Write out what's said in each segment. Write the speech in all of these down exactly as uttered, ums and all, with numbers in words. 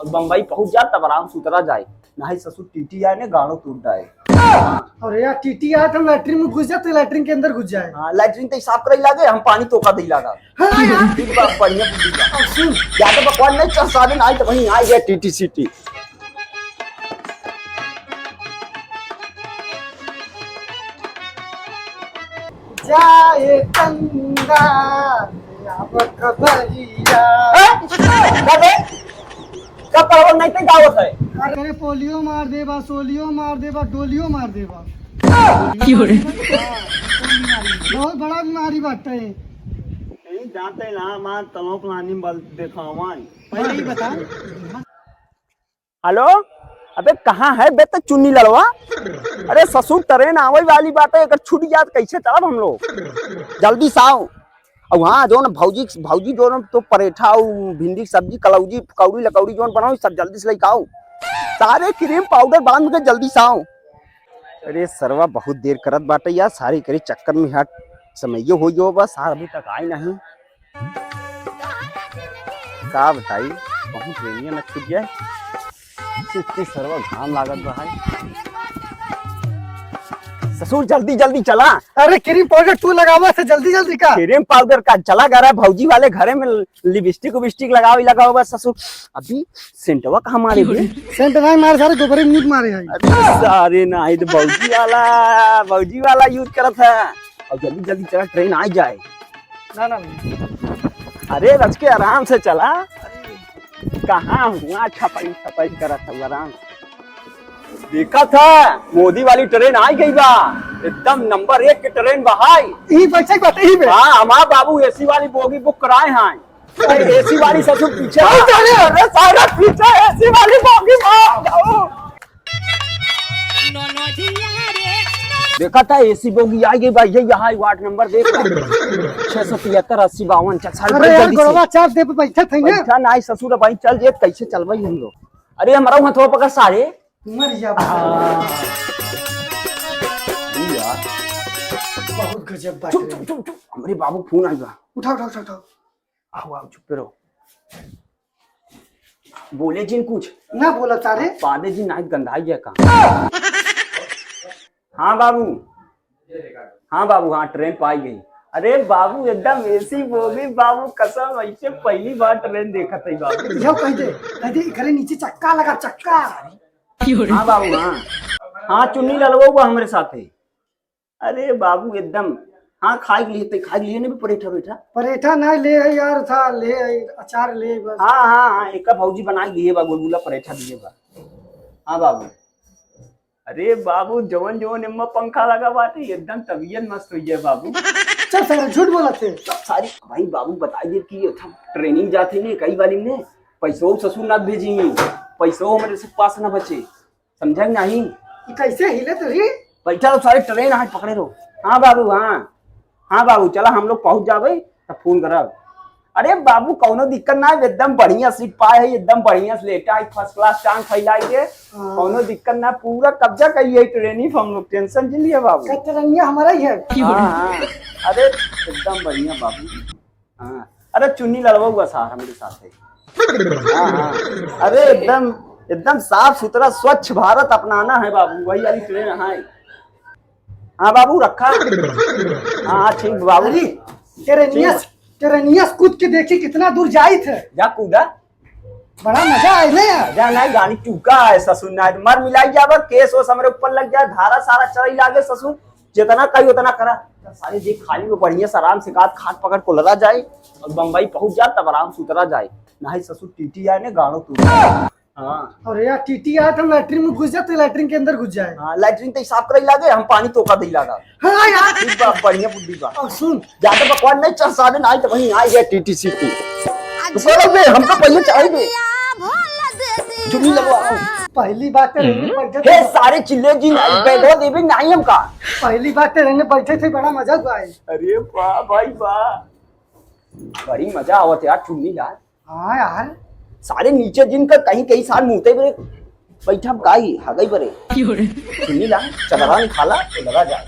बम्बई पहुँच जा, तब आराम से उतरा जाए, नाहीं ससुर टीटी आए ने गाड़ो तोड़ डाए। अरे यार, टीटी आए तो लैट्रिन में घुस जाए, तो लैट्रिन के अंदर घुस जाए। हाँ, लैट्रिन तो साफ करे लागे, हम पानी तोका दे लागा। हाँ यार। ठीक बा, बढ़िया बुद्धि बा। अब सुन। ज्यादा बकवास नहीं, चल सारे ना आई तो वहीं आ गया टीटी सीटी। जाए चंदा, अब खबरिया। हैं? का बे? का परवल नहीं ते गावत है? अरे पोलियो मार देबा, सोलियो मार देबा, डोलियो मार देबा। की हो रे? बहुत बड़ा बीमारी बाटे। नहीं जानते ना, मान तलोक लानी बल देखावन। पहले ही बता। हेलो, अबे कहाँ है बे त चुन्नी लड़वा? अरे ससुर, ट्रेन आवे वाली बाटे, अगर छूट जात कैसे चलब हम लोग? जल्दी से आओ। और हाँ, जौन भौजी, भौजी जौन तो परेठा और भिंडी की सब्जी, कलौजी, कौड़ी लकौड़ी जौन बनाओ, सब जल्दी से लेके आओ। सारे क्रीम पाउडर बांध के जल्दी से आओ। अरे सरवा बहुत देर करत बाटे यार, सारे करे चक्कर में हट समयो हो गयो बस, सार अभी तक आए नहीं। का बताई, बहुत रेनिया न छूट जाए। इतनी सरवा घाम लागत बा है। ससुर जल्दी जल्दी चला। अरे क्रीम पाउडर तू लगावा से जल्दी जल्दी का? क्रीम पाउडर का चला गा रहा भौजी वाले घरे में लिपस्टिक उबिस्टिक लगावे लगाओ बस ससुर। अभी सेंटवा कहाँ मारे बे? सेंट नहीं मारे, सारे गोबरे यूज मारे हैं। अरे सारे ना, ये तो भौजी वाला, भौजी वाला यूज करत है। अब जल्दी जल्दी चला, ट्रेन आ जाए। ना ना भैया। अरे रच के आराम से चला। कहाँ हुआ छपाई छपाई करत है आराम से। देखा था मोदी वाली ट्रेन आ गई बा, एकदम नंबर एक के ट्रेन बहाई। यही बैठे बात यही में। हाँ, हमार बाबू एसी वाली बोगी बुक कराए हैं। एसी वाली ससुर पीछे। अरे, अरे, सारा पीछे एसी वाली बोगी में आ जाओ। देखा था एसी बोगी आ गई भाई, ये यहाँ वार्ड नंबर देख रहा। छह सौ तिहत्तर अस्सी बावन, चल सारे अरे बैठ यार, जल्दी से। गोड़वा चाप दे पे बैठे थे ना। बैठा ना, ससुर भाई, चल ये कैसे चल भाई हम लोग। अरे हमारा वहाँ थोड़ा पकड़ सारे। मर जा भाई। हाँ। ई यार। बहुत गजब बात चुप, है। चुप, चुप, चुप। हमरे बाबू फोन आइबा। उठाओ, उठाओ, उठाओ, उठाओ। आओ, आओ, चुप रहो। बोले जिन कुछ। ना बोला तारे। पादे जिन नाइट गंधाई गया का। हाँ बाबू। हाँ बाबू, हाँ ट्रेन पाई गई। अरे बाबू एकदम एसी बोगी बाबू, कसम ऐसे पहली बार ट्रेन देखत है बाबू। यो कह दे, कह दे, घरे नीचे चक्का लगा, चक्का। हाँ बाबू, हाँ। हाँ, चुन्नी ललवो बा हमरे साथे। अरे बाबू, एकदम। हाँ, खाई लिए, ते खाई लिए ना भी परेठा, परेठा? परेठा नहीं ले है यार, था ले है, अचार ले बस। हाँ, हाँ, हाँ, एक भौजी बनाई लिए बा, गुलगुला परेठा दिए बा। हाँ बाबू। अरे बाबू, जवन जवन एम्मा पंखा लगा बाटे, एकदम तबीयत मस्त हुई है बाबू। चल सारे, झूठ बोलत है। सब सारी भाई बाबू बताई दे कि हम ट्रेनिंग जाते ने कई बारी ने, पैसो ससुर ना भेजी, पैसो हमरे से पास ना बचे। समझा कि नहीं? ई कैसे हिले तो रे? बैठा रहो, सारे ट्रेन आज पकड़े रहो। हाँ बाबू, हाँ। हाँ बाबू, चला हम लोग पहुँच जाबे, तब फोन करब। अरे बाबू, कौनो दिक्कत ना है, एकदम बढ़िया सीट पाए है, एकदम बढ़िया से लेटा है, फर्स्ट क्लास टांग फैलाई के। हाँ। कौनो दिक्कत ना, पूरा कब्जा करी है ट्रेन ही हम लोग, टेंशन जिन लिया बाबू। का ट्रेनिया हमारा ही है। हाँ, हाँ। अरे एकदम बढ़िया बाबू। हाँ, अरे चुन्नी लड़वा हुआ सार हमरे साथ है। हाँ, हाँ। अरे एकदम, एकदम साफ सुथरा स्वच्छ भारत अपनाना है बाबू, वही वाली ट्रेन है। हाँ बाबू, रखा। हाँ, हाँ, ठीक बाबू। अरे, ट्रेनिया, ठीक। ट्रेनिया कूद के देखी कितना दूर जाई थे। जा कूदा। बड़ा मजा आए ना यार। मजा नहीं, गाड़ी चुका है ससुर, ना मर मिलाई जाबा, केस ओस हमरे ऊपर लग जाए, धारा सारा चढ़ाई लागे ससुर, जितना कही उतना करा। सारे जी खाली में बढ़िया से आराम से गात खाट पकड़ को लड़ा जाए और बम्बई पहुंच जाए, तब आराम से उतरा जाए। नहीं ससुर टीटी आए ने गाड़ो तू। हाँ। अरे यार, टीटी आए तो लैट्रिन में घुस जाए, तो लैट्रिन के अंदर घुस जाए। हाँ, लैट्रिन तो साफ करे लागे, हम पानी तोका दे लागा। हाँ यार। ठीक बा, बढ़िया बुद्धि बा। और सुन। ज्यादा बकवास नहीं, चल सारे ना आई तो वहीं आ गया टीटी सीटी। तो बोलो बे, हमको पहले चाहिए बे। चुन्नी लगवा। पहली बात तो रहने बैठे हे थे। सारे चिल्ले जी, नहीं, हाँ? बैठो देवे नहीं हमका। पहली बात तो रहने बैठे थे, बड़ा मजा हुआ है। अरे वाह भाई वाह, बड़ी मजा आवत यार चुन्नी यार। हाँ यार। सारे नीचे जिनका कहीं कहीं सार मुँहते बरे बैठा गाई हगई बरे। क्यों रे? सुनी ला, चदरा निकाला तो लगा जाए।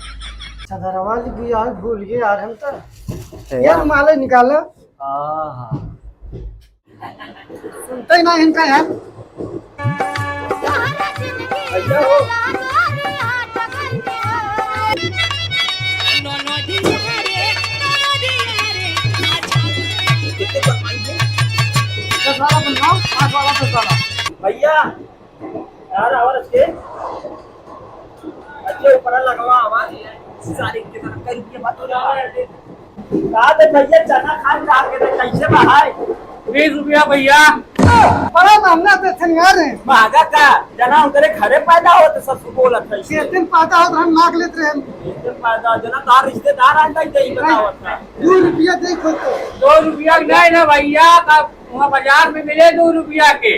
चदरवा भी यार भूल गए यार हम तो। ए यार यार। माले निकाला। आहा। सुनते ही ना इनका यार। भैया हो। भैया, यार, आवाज के। अच्छा, ऊपर लगवा आवाज। सारे के तरफ कई रुपया बात हो रहा है। का दे भैया, चना खान डाल के दे, कैसे बा है? बीस रुपया भैया। बड़ा महंगा देत हन यार। महंगा का? चना उनकरे घरे पैदा होत, ससुर बोलत है। खेते में पैदा होत, हम मांग लेत रहे। खेते में पैदा, जना तार रिश्तेदार आन तक दे, बतावत है। दो रुपया दे खोल तो। दो रुपया नहीं ना भैया, का वहाँ बाजार में मिले दो रुपया के।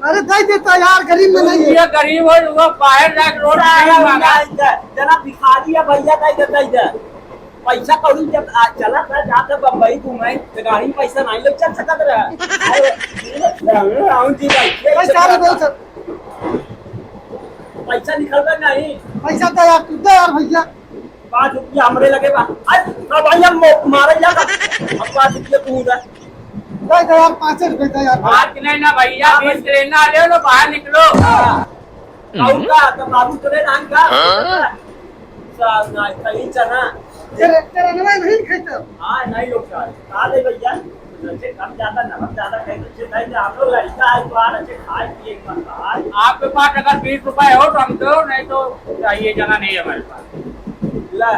अरे दे देता यार, गरीब में नहीं है। ये गरीब हो, वो बाहर जाके रोड पे सारा मांगा। उन्हें दे, जना भिखारी है भैया, दे दे, दे दे। पैसा कौड़ी जब आ, चलत है, जात है बम्बई घूमे, तो गाड़ी में पैसा नहीं ले चल सकत रहा। अरे, राम जी भाई, ये भाई, सारे बहुत। पैसा निकलबे नहीं। पैसा तो यार, तू दे यार भैया। पाँच रुपया हमरे लगे बा। आज, अब भैया, मो-, मारे जा। अब पाँच रुपया तू दे। दे दे यार, पाँच रुपया दे यार। बात नहीं ना भैया, हाँ, बीस भाई। लेना ले लो, बाहर निकलो। हाँ। हम्म। कहूँ का, तो बाबू चले नाम का? हाँ? साल ना, कहीं चना। तेरे, तेरे नवा नहीं खाई तो। हाँ, नहीं लोग का। का दे भैया? अच्छे कम ज्यादा, नमक ज्यादा खाई तो अच्छे नहीं, हम लोग लड़का है, तो आज अच्छे खाए पिए एक बार आज। आपके पास अगर बीस रुपए हो तो हम दो, नहीं तो चाहिए, चना नहीं है हमारे पास। ला।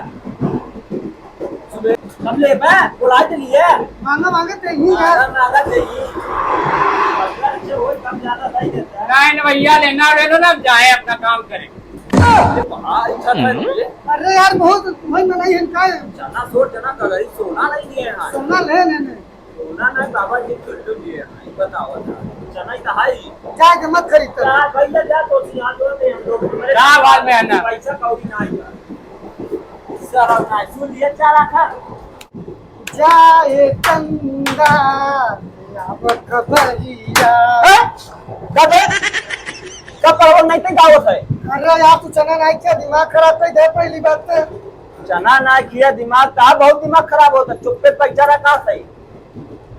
सुबह कब ले बा? बुला के लिए। मांगा, मांगा, ते ही है। मांगा, मांगा, ते ही। मतलब, अच्छे हो, कम ज्यादा नहीं देता है। नहीं, नहीं भैया, लेना ले लो ना, जाए अपना काम करें। अरे, भाई, अच्छा था हम्म। ये। अरे यार, बहुत भाई, मनाई है इनका। चना सोच, चना कलरी, सोना नहीं दिए हैं। सोना ले, ले, ले। सोना नहीं, बाबा जी, चुल्लू दिए हैं, ये बताओ ना। चना ही तो है ही। जा के मत खरीद कर। जा, भैया, जा, तो यहाँ दो दे, हम लोग। क्या बात में है ना? पैसा कौड़ी नहीं है। शर्म ना, सुन लिया, चारा खा। जाए चंदा, लाव खबरिया। हैं? का बे? का परवल नहीं ते गावत है? अरे यार, तू चना नहीं किया, दिमाग खराब कर दे पहली बात तो। चना ना किया, दिमाग का बहुत दिमाग खराब होता, चुप्पे पैसा रखा सही।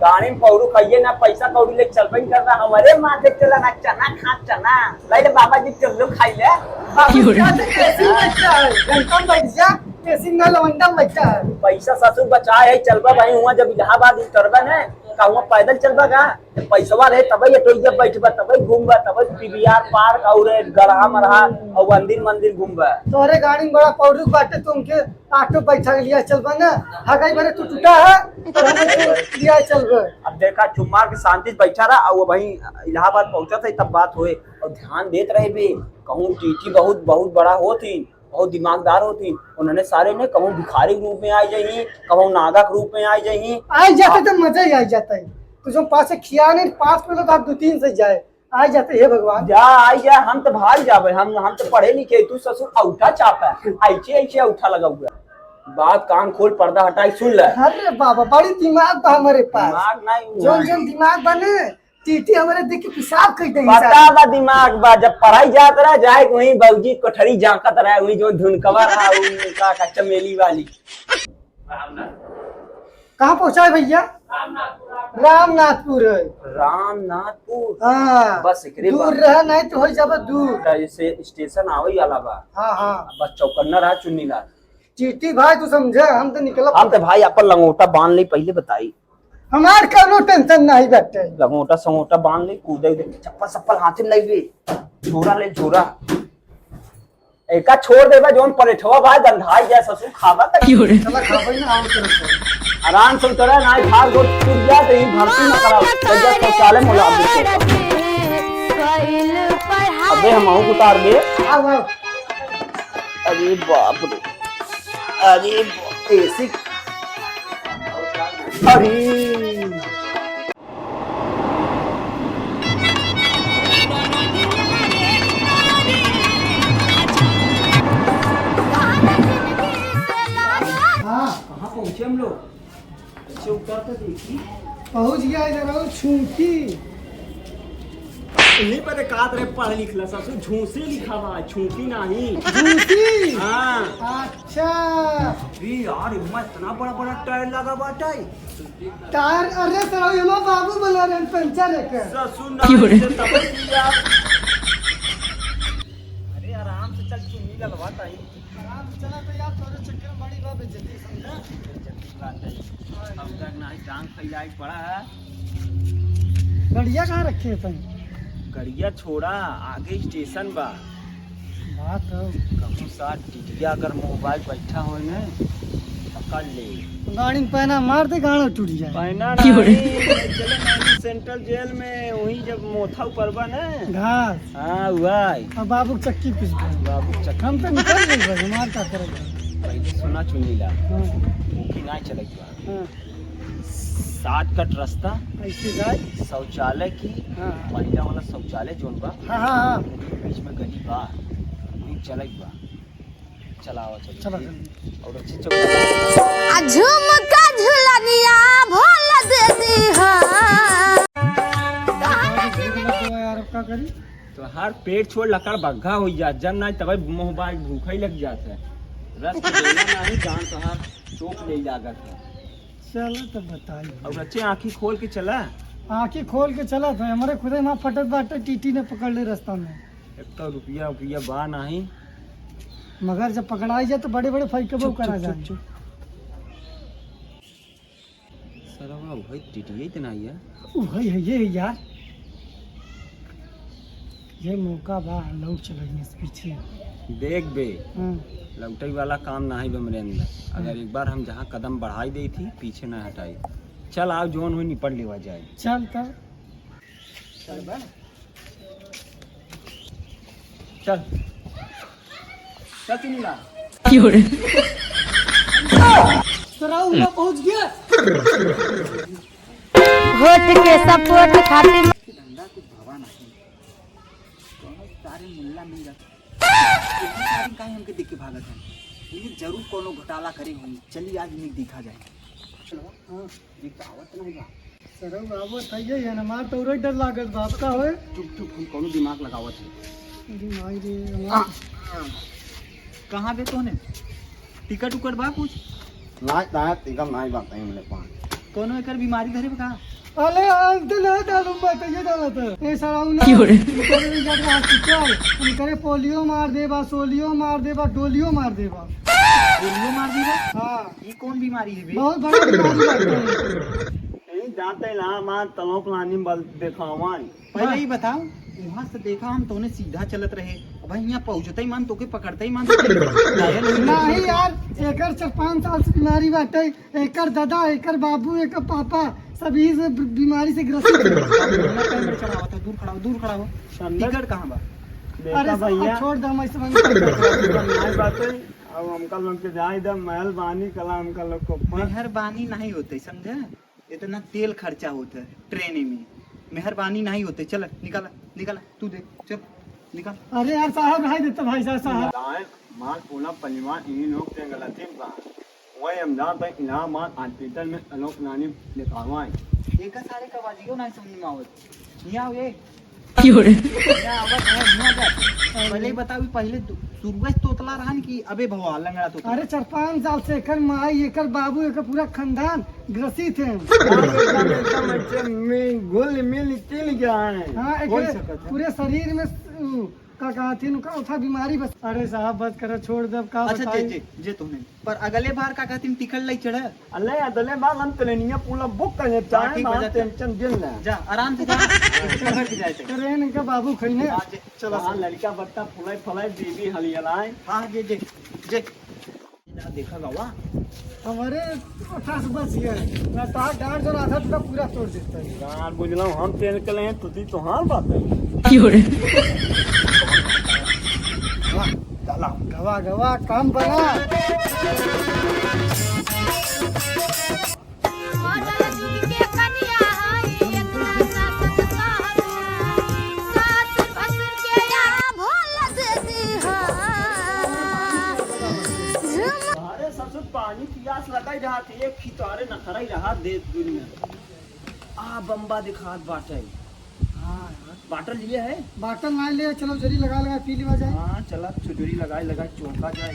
गाड़ी में पौरू खाइए ना, पैसा कौड़ी ले चलबे नहीं करता, हमारे माथे चला ना, चना खा, चना। ले ले बाबा जी, चल लो, खाई ले। बाबू, क्या से एसी में बैठा है? घंटा में बैठ जा, एसी में ना, लवंडा में बैठा है। पैसा ससुर बचाए है, चलबा भाई, हुआ जब इलाहाबाद उतरबा ना, का हुआ पैदल चलबा का? पैसवा रहे तबे ये टोइया बैठबा, तबे घूमबा, तबे पीवीआर पार्क और गढ़ा मरहा और मंदिर, मंदिर घूमबा। तोहरे गाड़ी में बड़ा पौरुख बाटे, तुमके ऑटो बैठा के लिया चलबा ना। हगाई भरे तू टूटा है, तो हम तो लिया चलबा। अब देखा, चुप मार के शांति से बैठा रहा, और वहीं इलाहाबाद पहुंचा था, तब बात होए। और ध्यान देत रहे बे, कहूँ टीटी बहुत, बहुत बड़ा होत ही, बहुत दिमागदार होत ही। उन्होंने सारे ने कहूँ भिखारी के रूप में आ जाई, कहूँ नागा के रूप में आ जाई। आ जाते तो मजा ही आ जाता है। तू जो पाँच से खिया नहीं, पाँच पे तो आप दो तीन से जाए। आ जाते, हे भगवान। जा, आ जा, हम तो भाग जाबे, हम, हम तो पढ़े लिखे, तू ससुर औठा चापा, ऐसे, ऐसे औठा लगा हुआ। बात कान खोल, पर्दा हटाई, सुन ले। अरे बाबा, बड़ी दिमाग बा हमारे पास। दिमाग नहीं, जौन, नहीं। जौन दिमाग बने, टीटी हमारे देख के पेशाब कर दे पता सारे। बा दिमाग बा, जब पढ़ाई जात रहा, जाए वहीं बाबूजी कोठरी झांकत रहा, वहीं जो धुनकवा रहा, वो का, का चमेली वाली। कहाँ पहुँचा है भैया? रामनाथपुर है। रामनाथपुर? हाँ। बस एकरे दूर बाद। रहा, नहीं तो हो जाबा दूर। का जैसे स्टेशन आवे वाला बा। हाँ, हाँ। बस चौकन्ना रहा चुन्नी लाल। टीटी भाई, तू समझा, हम तो निकलब। हम तो भाई अपन लंगोटा बांध ली, पहले बताई। हमार कौनो टेंशन नहीं बाटे। लंगोटा संगोटा बांध ली, कूदे उदे, चप्पल सप्पल हाथ में नहीं भी, झोरा ले झोरा। एका छोड़ देबा, जौन पलेठवा बा, गंधाई जाए, ससुर खाबा तक। की हो रे? चला, खाबे ना, आओ, चलो, चलो। आराम से उतरा, ना भाग दो, टूट जाए, तो यही भर्ती ना करा। तो जा शौचालय में ला दे। अबे, हम आहू उतार दे। आओ, आओ। अरे बाप रे। अरे बा-, एसी। अरे। हाँ, कहाँ पहुँचे हम लोग? अच्छा, उतर तो देखी। पहुँच गया इधर, और छूटी। यहीं पर एक आध रे पढ़ लिख ला, ससुर, झूसी लिखा बा, छूटी नहीं। झूसी? हाँ। अच्छा। अरे यार, इमा इतना बड़ा बड़ा टायर लगा बाटे। टायर, अरे सर, ये हमार बाबू बोला रहे, पंचर है का? ससुर, ना, इसे तब किया। अरे चलवा ताई। आराम से चला तो यार, तोरे चक्कर में बड़ी बा बेइज्जती, समझा? बेइज्जती बात है। अब तक ना ही टांग फैलाई पड़ा है। गड़िया कहाँ रखे है तनी? गड़िया छोड़ा, आगे स्टेशन बा। बात हो। कहूँ साथ टिटिया अगर मोबाइल बैठा हो ने, पकड़ ले। गाड़ी में पैना मार दे, गाड़ा टूट जाए। पैना क्यों रे? नहीं, चले नहीं, सेंट्रल जेल में, वहीं जब मोथा ऊपर बा ना। घास। हाँ, वही। अब बाबू के चक्की पीस दे। बाबू के चक्की। हम तो निकल गए भाई, हमार का करेगा? पहले सुना चुनी ला। हाँ। वो की ना चलेगा। हाँ। सात कट रास्ता। ऐसे जाए? शौचालय की। हाँ, हाँ। महिला वाला शौचालय जोन बा। हाँ, हाँ, हाँ। बीच में गली बा। वहीं चलेगा। चलाओ, चलो। चलो, जल्दी। और अच्छे चौक। आ झुमका झुलनिया भोल दे दी हा। तो यार, अब का करी? तो हर पेट छोड़ लकड़ बग्घा हो जा, जब ना तबे मोह बाज भूखा ही लग जाता है। रस तो देना नहीं, जान तो हर चोक ले लागत है। चलो तो बताई। और अच्छे आँखी खोल के चला। आँखी खोल के चला था, हमारे खुदे माँ फटत बाटे, टीटी ने पकड़ ले रास्ता में। एक तो रुपया, रुपया बा नहीं। मगर जब पकड़ाई जाए तो बड़े-बड़े फैकबो चुप, करा चुप, जाए। चुप, चुप। सरवा वही टिटिया ही तो नहीं है। वही है, ये है यार। ये मौका बा, लौट चल रही है पीछे। देख बे, हाँ। लौटे वाला काम नहीं बा अमरेंद्र। अगर हाँ। एक बार हम जहाँ कदम बढ़ाई दे थी, पीछे ना हटाई। चल आओ, जोन हुई निपट लेवा जाए। चल तब। चल बा। चल। चल चुनी ला। क्यों रे? सराऊ ना पहुंच गया। वोट के सपोर्ट खातिर। धंधा कुछ भावा नहीं। कौनो सारे मुल्ला मिल जाता। इतनी सारी काहे हमके देख के भागत है? ये जरूर कौनो घोटाला करे होंगे। चलिए आज इन्हें देखा जाए। चलो। हाँ। ये तो आवत नहीं बा। सरऊ आवत है, ये है ना, मार तो उरे डर लागत बा, का होए? चुप, चुप, हम कौनो दिमाग लगावत है। अरे माई रे, आ, हमार आ। कहाँ बे तोहने? टिकट उकट बा कुछ? ना, ना, टिकट नहीं बा, नहीं मिले पान। कौनो एकर बीमारी धरे बा का? अले, हम तो ना डालूं, मैं तो ये डाला था। ए, सरऊ ना, क्यों रे? इनकरे ले जाके हॉस्पिटल, इनकरे पोलियो मार देबा, सोलियो मार देबा, डोलियो मार देबा। पोलियो मार देबा? हाँ। ई कौन बीमारी है बे? बहुत बड़ा बीमारी बाटे। यही जाते इलाहाबाद तलोक लानी बल देखावन। पहले ही बताओ, वहाँ से देखा हम तोने सीधा चलत रहे, अब यहाँ पहुँचते ही मान तोके पकड़ते ही मान तोके घायल हो गए। नहीं यार, एकर चार पाँच साल से बीमारी बाटे, एकर दादा, एकर बाबू, एकर पापा सब यही से ब-, बीमारी से ग्रसित है। अब बोलना टाइम पे चढ़ावा था, दूर खड़ा हो, दूर खड़ा हो। टिकट कहाँ बा? देखा अरे सब भैया, छोड़ दे, हम ऐसे बंद कर दे। नहीं बात है। अब हमका लोग के जाए दे, मेहरबानी कला हमका लोग को ऊपर। मेहरबानी नहीं होते, समझे? इतना तेल खर्चा होता है ट्रेन में, मेहरबानी नहीं होते। चल निकल, निकल, तू दे, चल निकल। अरे यार साहब, रह देते भाई साहब, साहब। दाएं, माल पूना पलिवान इन्हीं लोग से गलती बा। वही हम जाते हैं इलाहाबाद हॉस्पिटल में अलोक नानी दिखावाएं। एक सारे का बाजियो नहीं समझ में आवत। यहाँ आओ ये। क्यों रे? यहाँ आवत है, यहाँ जा। पहले ही बताओ, पहले दु-, शुरुआत तोतला रहन कि अबे भवा लंगड़ा तोतला? अरे, चार पाँच साल से एकर माई, एकर बाबू, एकर पूरा खानदान ग्रसित है। एकदम, एकदम अच्छे में घुल मिल चल गया है। हाँ, हो एकरे सकत है। पूरे शरीर में स-, उ, का कहथिन, का उठा बीमारी बस। अरे साहब, बस करो, छोड़ दे, अब का अच्छा, बताई? जे, जे, जे तुमने। पर अगले बार का कहथिन, टिकट लई चढ़े? अले, अगले बार हम ट्रेनिया पूरा बुक कर लेब, हाँ, चाहे ठीक बा, ना, जा, टेंशन दिन ना। जा, आराम से जा, घर के जाए थे। ट्रेन के बाबू खइने। हाँ, जे, चला हाँ, सर। लड़का बच्चा फुलाए फुलाए, बीबी हलियलाए। हाँ, जे, जे, जे। ना देखा गवा। हमारे पास बस ये है। ना तार डांड जो आधा टूटा पूरा तोड़ देता है। यार, बुझला हम ट्रेन के लिए, तुझी तो हाँ बात है। क्यों रे? वाह, चला। गवा, गवा, काम बना। अरे ससुर, पानी पियास लगाई रहा थे, एक ही तो अरे नखरा ही रहा दे दुनिया। आ बम्बा दिखात बाटे। हाँ यार। बाटल लिए है? बाटल ना ले, चलो जरी लगा लगा पी लेवा जाए। हाँ, चला चुजरी लगा लगा चौंका जाए।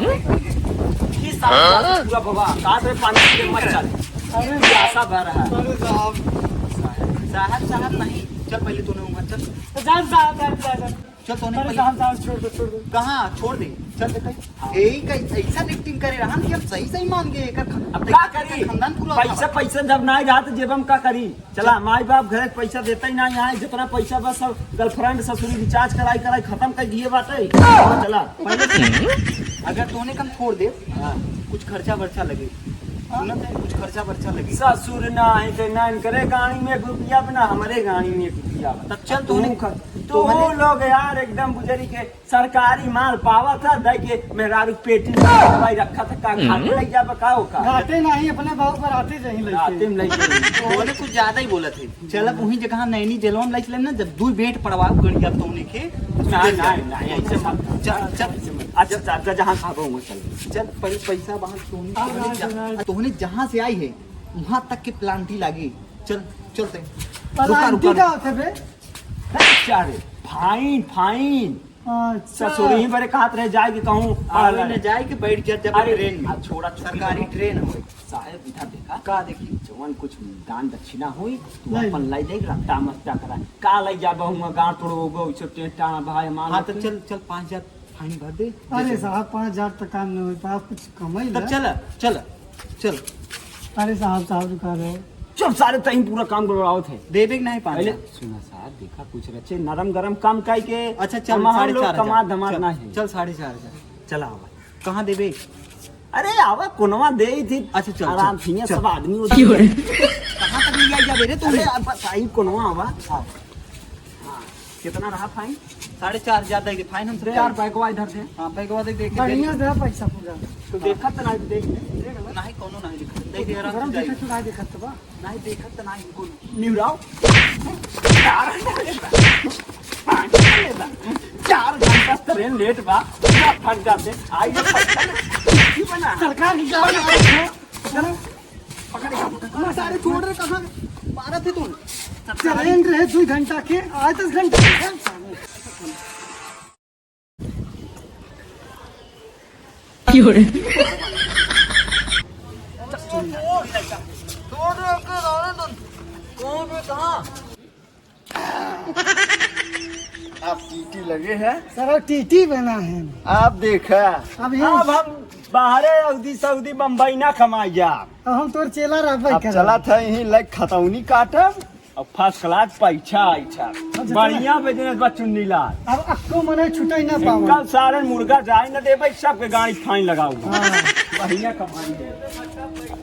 ये साहब, पूरा बाबा, का रे, पानी पी के मत चल। अरे प्यासा भर रहा है। अरे साहब। साहब, साहब नहीं। चल पहले तूने उमर चल। जान साहब, जान, जान, जान। चल तूने अरे पहले। साहब, साहब, छोड़ दो, छोड़ दो। कहाँ? छोड़ दे। चल बेटा। यही का ऐसा एक्टिंग करे रहन कि हम सही सही मान गए। एकर ख-, अब का देखा, करी? खानदान पूरा पैसा, उठा। पैसा जब ना रहा तो जेब में का करी? चला, माई बाप घरे पैसा देता ही ना, यहाँ जितना पैसा बस सब गर्लफ्रेंड ससुरी रिचार्ज कराई कराई खत्म कर दिए बाटे। चला, पहले अगर तोने कम छोड़ दे, हाँ। कुछ खर्चा बर्चा लगे। सुनत है, कुछ खर्चा बर्चा लगे। ससुर ना है ते ना इनकरे गाड़ी में एक रुपया बना, हमारे गाड़ी में एक रुपया बना। तब चल तोने, तू ख-, तू तोने लोग यार एकदम बुजरी के सरकारी माल पावत है, दे के मेहरारू पेटी में दवाई रखा था, का घाटे लग जाबे का ओका? घाटे नहीं, अपने बाबू पर आते जाही लइके। आते में लइके। बोले कुछ ज्यादा ही बोलत है। चल अब वही जगह नैनी जेलवा में लाइच लेम ना, जब दू बेट पड़वाओ गड़िया तोने के। नहीं, नहीं, नहीं, ऐसे मत। चल, चल। अच्छा, अच्छा, अच्छा, जहाँ खाबो वहाँ चल। चल, पहले पैसा बाहर तोने, हाँ, तोने हाँ, जा-, हाँ। तोने जहाँ से आई है, वहाँ तक के प्लांटी लागी। चल, चलते। रुका, प्लांटी रुका, का रुका। होता बे? अरे, क्या रे? फाइन, फाइन। अच्छा। ससुर ही बरे कहत रहे जाए के कहूँ, आवे न जाए के बैठ जा जब अरे, ट्रेन में। आ, छोड़ा, छुट्टी सरकारी करो। ट्रेन होई। साहेब, इधर देखा। का देखी? जवन कुछ दान दक्षिणा होई, तू नहीं। अपन लाई दे, रट्टा मस्ता करा। का लाई जाबा हुआ, गाँड़ तोड़ होगा, उसे टेंटा भाई मान हाँ, तो लेते। चल, चल, पाँच हजार फाइन भर दे। अरे जैसे साहब, पाँच हजार तक काम नहीं होता, आप कुछ कमाई तब ला। चल, चल, चल। अरे साहब, साहब रुका रहे। चुप सारे, तहीं पूरा काम गड़बड़ावत है। देबे के नहीं पाँच पहले हजार। सुना साहब, देखा कुछ रचे, नरम गरम काम काई के अच्छा, चल, हम साढ़े लोग चार हजार। कमा धमार चल, ना है। चल, साढ़े चार हजार। चला आवा। कहाँ देबे? अरे आवा, कोनवा दे ही थी। अच्छा, चल, आराम चल, से, चल। सब आदमी होती है। कहाँ तक ले जाए जाबे रे तू? अरे आप बताई, कोनवा आवा। हाँ। हाँ। कितना रहा फाइन? साढ़े चार हजार दे के फाइन हम अरे यार, बैगवा इधर दे। हाँ, बैगवा दे, दे के बढ़िया दे। दे पैसा पूरा। तो देखत ना, देख। नहीं, कोनो नहीं दिखत। देख, आराम से गरम जाइए। देखत तो नहीं दिखत बा। नहीं देखत तो नहीं, इनको निहुराओ। चार घंटा लेता। पाँच घंटा लेता। चार घंटा ट्रेन लेट बा। चार घंटा से आई ये फटका ना। की बना? सरकार की गाड़ी आ रही है। चलो। पकड़ के। मैं सारे छोड़ रहे, कहाँ मारा थे तुम? ट्रेन रहे दो घंटा के, आए दस घंटा के। आप टीटी लगे हैं? सर, टीटी बना है। आप देखा, अब ये अब हम बाहरे सऊदी, सऊदी, बम्बई ना कमाई जा। अब हम तोर चेला रहबे अब करब। चला था यहीं लाइक खतौनी काटब। अब फर्स्ट क्लास पैसा आइछा। अच्छा, बढ़िया बिजनेस बा चुन्नी लाल। अब अक्को मने छुटाई ना पावे। कल सारे मुर्गा जाए ना देबे, सबके गाड़ी फाइन लगाऊ। हाँ। बढ़िया कमाई है।